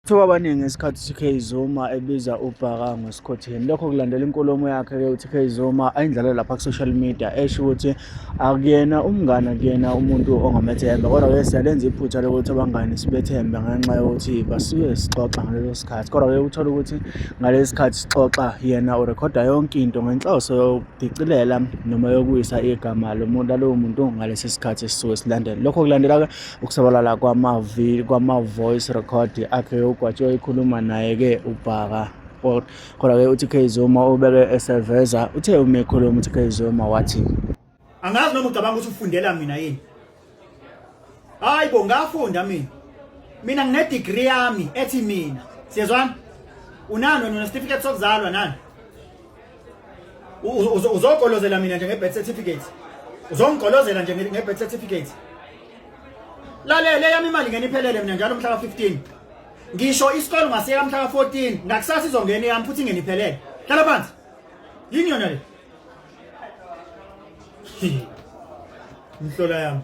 Kuthiwa abaningi ngesikhathi uTK Zuma ebiza uBhaka ngosikhotheni. Lokho kulandela inkulumo yakhe-ke uTK Zuma ayindlala lapha ku-social media esho ukuthi akuyena umngani akuyena umuntu ongamethemba. Kodwa-ke siyalenza iphutha lokuthi abangani sibethembe ngenxa yokuthi basuke sixoxa ngaleso sikhathi. Kodwa-ke uthole ukuthi ngalesi sikhathi sixoxa yena urekhoda yonke into ngenhloso yokudicilela noma yokuwisa igama lomuntu lalowo muntu ngalesi sikhathi esisuke silandela. Lokho kulandela-ke Ukusabalala kwamavi kwama-voice record akhe uGwajo ekhuluma naye-ke uBhaka. Kodwa-ke uTK Zuma ubeke eseveza uthe uma ekhuluma uTK Zuma wathi Angazi noma ucabanga ukuthi ufundela mina yini. Hayi bo ngafunda mina. Mina ngine degree yami ethi mina. Siyezwana? Unani wena une certificate sokuzalwa nani? Uzogolozela mina nje nge-birth certificate. Uzongigolozela nje nge-birth certificate. Lalele yami imali ngene iphelele mina njalo mhla ka-15. Ngisho isikole ngasiyeka mhla ka-14, ngakusasa izongena yami futhi ingene iphelele. Hlala phansi. Yini yona le? Mhlola yami.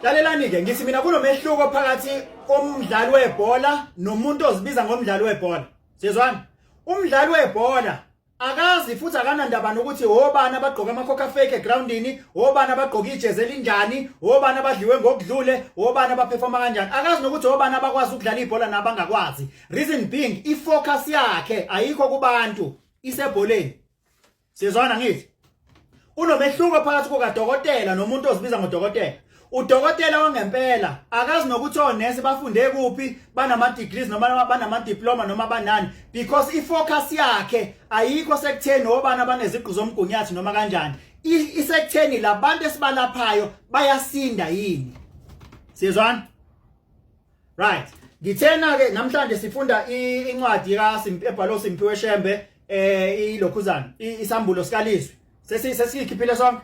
Lalelani ke ngithi mina kunomehluko phakathi komdlali webhola nomuntu ozibiza ngomdlali webhola. Siyezwana? Umdlali webhola akazi futhi akanandaba nokuthi obani abagqoka amakhokha fake egroundini, obani abagqoka ijezi elinjani, obani abadliwe ngokudlule, obani abaperforma kanjani. Akazi nokuthi obani abakwazi ukudlala ibhola nabangakwazi. Reason being ifocus yakhe ayikho kubantu, isebholeni. Sizwana ngithi unomehluko phakathi kukadokotela nomuntu ozibiza ngodokotela. Udokotela wangempela akazi nokuthi onesi bafunde kuphi, banama degrees noma banama diploma noma banani because ifocus yakhe ayikho sekutheni obani abaneziqu zomgunyathi noma kanjani. Isekutheni labantu esibalaphayo bayasinda yini. Sizwana? Right. Ngithena ke namhlanje sifunda incwadi ka ebhalwe uSimphiwe Shembe eh ilokhuzana isambulo sikalizwi. Sesi sesikhiphile sonke.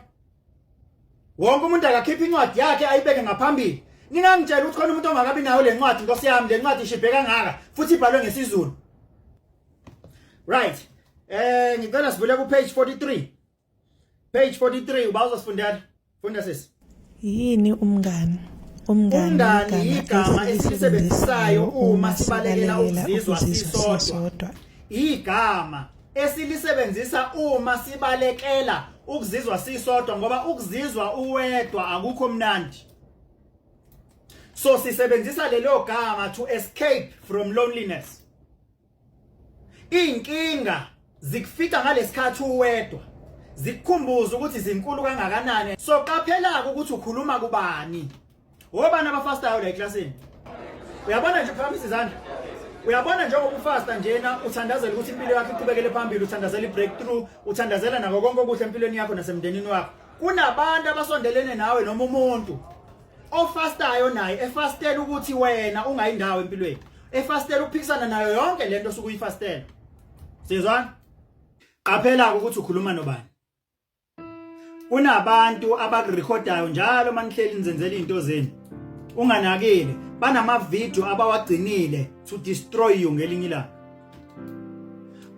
Wonke umuntu akakhipha incwadi yakhe ayibeke ngaphambili. Ningangitshela ukuthi khona umuntu ongakabi nayo le ncwadi Nkosi yami le ncwadi ishibhe kangaka futhi ibhalwe ngesiZulu. Right. Eh ngicela sivule ku page 43. Page 43 uba uzosifundela. Funda sisi. Yini umngani? Umngani igama esilisebenzisayo uma sibalekela ukuzizwa sisodwa. Igama esilisebenzisa uma sibalekela ukuzizwa sisodwa ngoba ukuzizwa uwedwa akukho mnandi. So sisebenzisa lelo gama to escape from loneliness. Inkinga zikufika ngalesikhathi uwedwa zikukhumbuza ukuthi zinkulu kangakanani so qaphela ukuthi ukhuluma kubani obani abafastayo la eklasini uyabona nje phakamisa izandla uyabona njengoba ufasta njena uthandazela ukuthi impilo yakho iqhubekele phambili uthandazela i-breakthrough uthandazela nako konke okuhle empilweni yakho nasemndenini wakho kunabantu abasondelene nawe noma umuntu ofastayo naye efastela ukuthi wena ungayindawo empilweni efastela ukuphikisana nayo yonke lento osuke uyifastela sizwana qaphela ukuthi ukhuluma nobani kunabantu abakurekhodayo njalo manihleli nizenzela izinto zenu unganakile banama video abawagcinile to destroy you ngelinye ilanga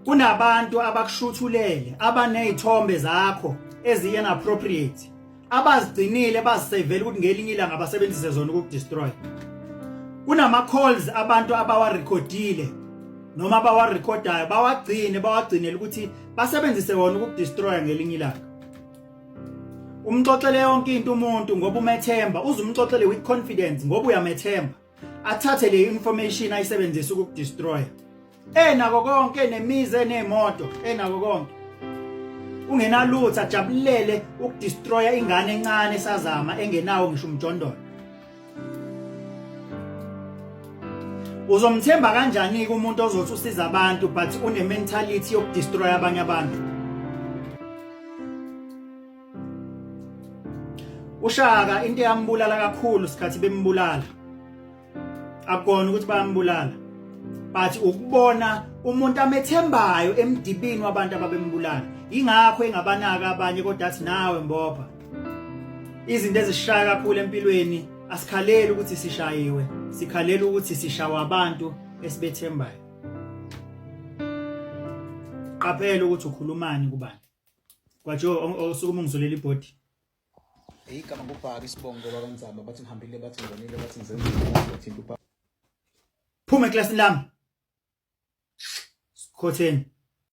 kunabantu abakushuthulele abanezithombe zakho ezi inappropriate abazigcinile bazisevele ukuthi ngelinye ilanga basebenzise zona ukukudestroy kunama calls abantu abawarekhodile noma abawarekhodayo bawagcine bawagcinele ukuthi basebenzise wona ukukudestroya ngelinye ilanga umxoxele yonke into umuntu ngoba umethemba uze umxoxele with confidence ngoba uyamethemba athathe le information ayisebenzise ukukudestroya enako konke nemizi enemoto enako konke ungenalutho ajabulele ukudestroya ingane encane esazama engenawo ngisho umjondolo uzomthemba kanjani ke umuntu ozothi usiza abantu but une mentality yokudestroy abanye abantu ushaka into eyambulala kakhulu sikhathi bembulala akukona ukuthi bayambulala but ukubona umuntu amethembayo emdibini wabantu ababembulala ingakho engabanaka abanye kodwa athi nawe mbopha izinto ezishaya kakhulu empilweni asikhaleli ukuthi sishayiwe sikhalela ukuthi sishawa abantu esibethembayo qaphela ukuthi ukhulumani kubani kwajo osukuma ungizulela ibhodi Igama ngubhaka isibongo bakanzama bathi ngihambile bathi ngibonile bathi ngizenzile bathi into Phuma eklasini lami. Skhotheni.